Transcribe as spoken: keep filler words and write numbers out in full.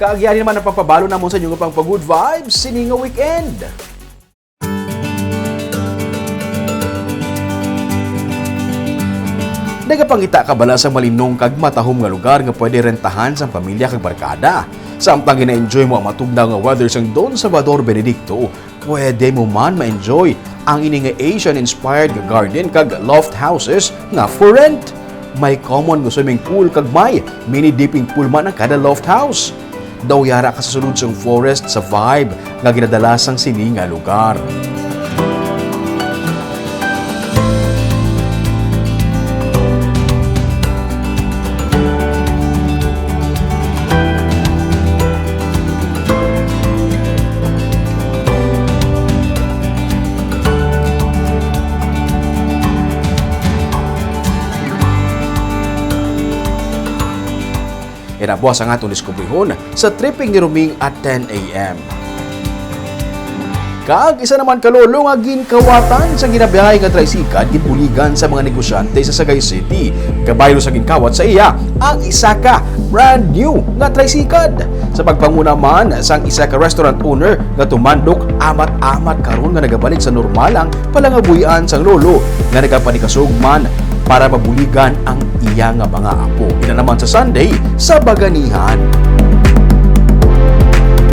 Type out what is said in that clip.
Kag yari naman ang pagpabalo namon sa inyo nga pang good vibes sini nga weekend. Nagapangita ka bala sa malinong kag matahom nga lugar nga pwede rentahan sang pamilya kag barkada? Samtang gina-enjoy mo ang matugnaw nga weather sang Don Salvador Benedicto, pwede mo man ma-enjoy ang ini nga Asian-inspired nga garden kag loft houses nga for rent. May common nga swimming pool kag may mini dipping pool man ang kada loft house. Daw yara ka sa sulod sang forest sa vibe nga ginadala sang sini nga lugar. Ina buwas ang atong diskubrihon sa tripping ni Roming at ten a m. Kag isa naman ka lolo nga ginkawatan sa ginabiyahe nga tricycle, ginbuligan sa mga negosyante sa Sagay City. Kabaylo sa ginkawat sa iya ang isa ka brand new nga tricycle. Sa pagpanguna man sang isa ka restaurant owner nga tumandok, amat-amat karon nga nagabalik sa normal ang palangabuhian sang lolo nga nagapanikasog man para mabuligan ang iya nga mga apo. Ina naman sa Sunday sa Baganihan.